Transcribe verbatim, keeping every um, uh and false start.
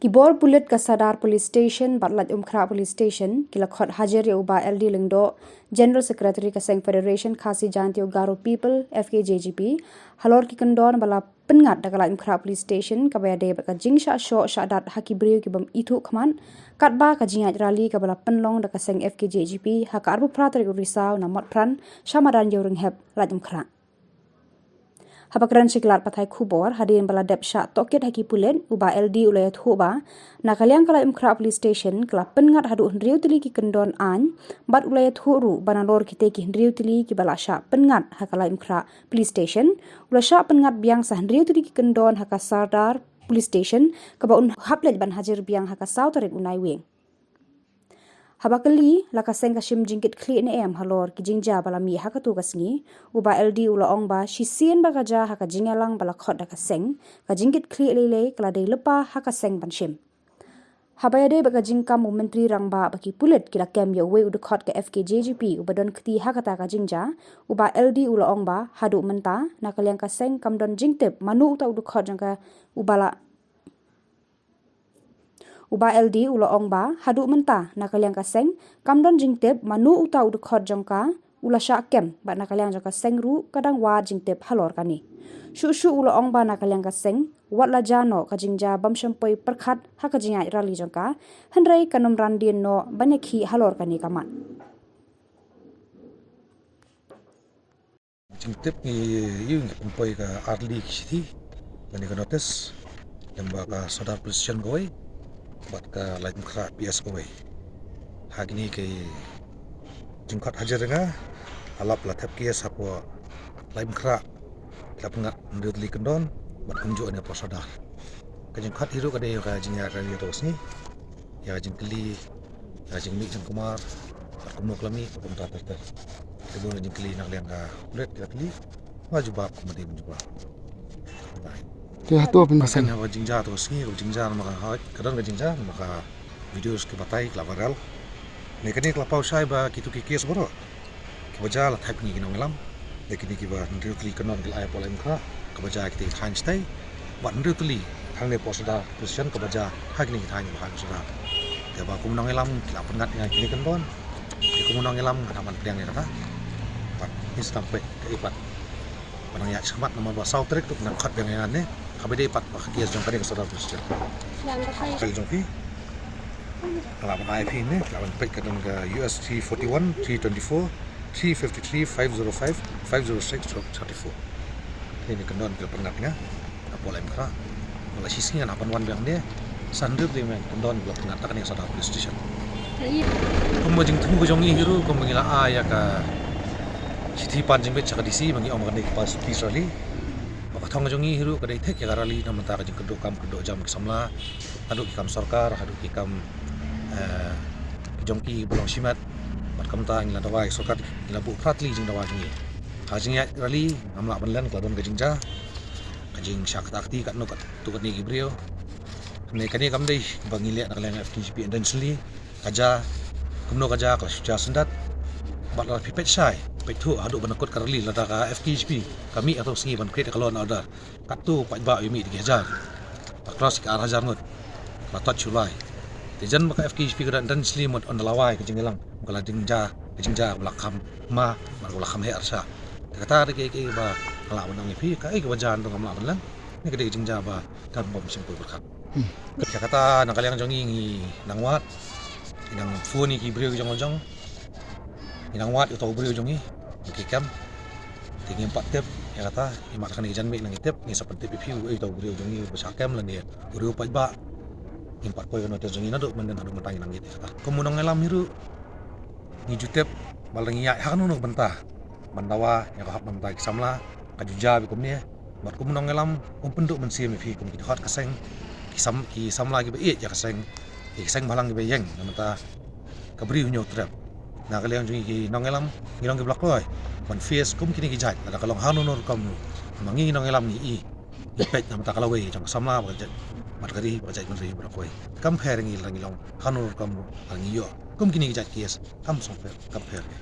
Ki bor pulit ka Sadar Police Station bad Laitumkhrah Police Station ki la khot hajir ïa u Bah L D Lyngdoh, General Secretary ka seng Federation Khasi Jaintia Garo People, F K J G P, halor ki kyndon ba la pynngat da ka Laitumkhrah Police Station kaba ïadei bad ka jingshah shoh shah dat ha ki briew ki bym ithuh khmat, katba ka jingïaid rally kaba la pynlong da ka seng F K J G P ha ka arphew phra tarik u Risaw na Motphran, sha madan Ïewrynghep, Laitumkhrah. Haba kren sha ki lad pathai khubor hadien ba la dep shah tohkit ha ki pulit, u Bah L D u la ïathuh ba na ka liang ka Laitumkhrah Police Station ka la pynngat haduh hynriew tylli ki kyndon aiñ, bad u la ïathuh ruh ba nalor kitei ki hynriew tylli kiba la shah pynngat ha ka Laitumkhrah Police Station, u la shah pynngat biang sa hynriew tylli ki kyndon ha ka Sadar Police Station, kaba un hap leit ban hajir biang ha ka saw tarik u Naiwieng. Haba kylli la ka seng ka shim jingkitkhlieh ne em halor ki jingjia ba la mih ha katu ka sngi, u Bah L D u la ong ba shisien ba ka jia ha ka jingïalang ba la khot da ka seng, ka jingkitkhlieh lei lei ka la dei lypa ha ka seng ban shim. Haba ïadei bad ka jingkam u Myntri Rangbah ba ki pulit ki la kem ïa uwei u dkhot ka F K J G P uba don kti ha kata ka jingjia, u Bah L D u la ong ba haduh mynta na ka liang ka seng kam don jingtip mano uta u dkhot jong ka uba la U Bah L D u la ong ba haduh mynta na ka liang ka seng kam don jingtip mano uta u dkhot jong ka u la shah kem, bad na ka liang jong ka seng ruh ka dang wad jingtip halor kane. Shuh shuh u la ong ba na ka liang ka seng wat la jia noh ka jingjia bym shym poi pyrkhat ha ka jingïaid rally jong ka, hynrei kan ym ran dien noh ban ïakhih halor kane ka mat. Jingtip ngi ïoh ngi pynpoi ka artylli ki shithi lane ka notice lyngba ka Sadar Police Station kawei bad ka Laitumkhrah P S kawei. Ha kine ki jingkhot hajir ïa nga, la lap la thep case hapoh Laitumkhrah, la pynngat hynriew tylli kyndon bad kumjuh ne hapoh Sadar. Ka jingkhot hi ruh ka dei ka jingïaid rally ïa ka sngi, ïa ka jingkylli, ïa ka jingmih jingkumar, ka kumno ka la mih, ka kumta ter ter. Te bun ka jingkylli na ka liang ka pulit, ka kylli ba jubab kumba dei ban jubab. Te hato pynpasan ïa ka jingjia to sngi, ka jingjia namar ka, ka don ka jingjia namar ka videos ki batai ki la viral. Ne kane ka la paw shai ba kitu ki case baroh kiba jia la thait ngi ki nongïalam. Dei kine kiba hynriew tylli kyndon ki la ai hapoh Laitumkhrah kaba jia kita ki thaiñ shatei, bad hynriew tylli hangne hapoh Sadar Police Station kaba jia ha kine ki thaiñ ba ha Sadar. Te ba kum nongïalam ki la pynngat ïa kine kyndon. Te kum nongïalam ngan hap ban pdiang ïa kata. Bad ngi sdang peit kaei pat ba nang ïaid shakhmat namar ba saw tarik ruh nang khot biang ïa ngan ne. Haba dei pat ba ka case jong kane ka Sadar Police Station. File jong phi. Ka la ban ai phi ne, ka la ban peit ka don ka U S three forty-one, three twenty-four, three fifty-three, five zero five, five zero six, thirty-four. Kine ki kyndon ki la pynngat ïa nga hapoh Laitumkhrah. Ba la shisngi ngan hap ban wan biang ne, san hynriew tylli ki kyndon ki la pynngat ha kane ka Sadar Police Station. Kumba jingthmu ka jong ngi hi ruh, kumba ngi la ai ïa ka shithi pan jingbit sha ka D C ba ngi ong ba kane ka peace rally. Ba ka thong ka jong ngi hi ruh ka dei thik ïa ka rally na ka bynta ka jingkynduh kam kynduh jam ki samla, haduh ki kam sorkar, haduh ki kam, eh, ki jong ki ba long shimet. Bad kumta ngi la dawa ïa ka sorkar, ngi la buh phra tylli ki jingdawa jong ngi. Ha ka jingïaid rally ngam lah ban len, ka la don ka jingjia, ka jingshah kata kti katno katto katne ki briew. Ne kane kam dei ba ngi leh na ka liang F K J P intentionally. Ka jia, kumno ka jia, ka la shu jia syndat. Bad lada phi peit shai, peit thuh haduh ba na kut ka rally, lada ka F K J P ka mih hato sngi ban create ka law and order, katto paidbah u mih da ki hajar, ba cross ki ar hajar ngut, ba tot shu lai. Te jan ba ka F K J P ka don intentionally mut ynda la wai ka jingïalang, ka la jingjia, ka jingjia ba la kham ma, bad ka la kham heh arshah. Te kata dei kiei kiei ba nga lah ban ong ïa phi, kaei kaba jia ngam lah ban len. Ne ka dei ka jingjia ba kan bym shym poi pyrkhat. Ïa kata na ka liang jong ngi ngi nang wad, ngi nang phone ïa ki briew ki jong la jong, ngi nang wad ïa uta u briew jong ngi, ngi ki kem. Te ngim pat tip ïa kata, imat kane ka janmiet nang ïa tip, ngi sa pyntip ïa phi uei uta u briew jong ngi uba shah kem lane u briew paidbah. Ngim pat poi ka notice jong ngi naduh mynnin haduh mynta ngi nang ïa tip kata. Kum u nongïalam hi ruh ngi ju tip ba lada ngi ïaid ha kano kano ka bynta ban dawa ïa ka hok na ka bynta ki samla, ka ju jia beit kumne. Bad kum u nongïalam um pynduh mynsiem ïa phi kum ki dkhot ka seng, ki sam, ki samla kiba ïeit ïa ka seng, ki seng bhalang kiba ïeng na ka bynta ka Bri u Hynñiewtrep. Na ka liang jong ngi ki nongïalam ngi long kiba la kloi ban face kum kine ki jait lada ka long ha kano kano ka rukom ruh. Namar ngi ki nongïalam ngi i, ngi peit na ka bynta ka lawei jong ka samla bad ka jait, bad ka ri bad ka jaitbynriew baroh kawei. Kam pher ngi lada ngi long ha kano kano ka rukom ruh, lada ngi ïoh kum kine ki jait case, kam song pher, kam pher ngi.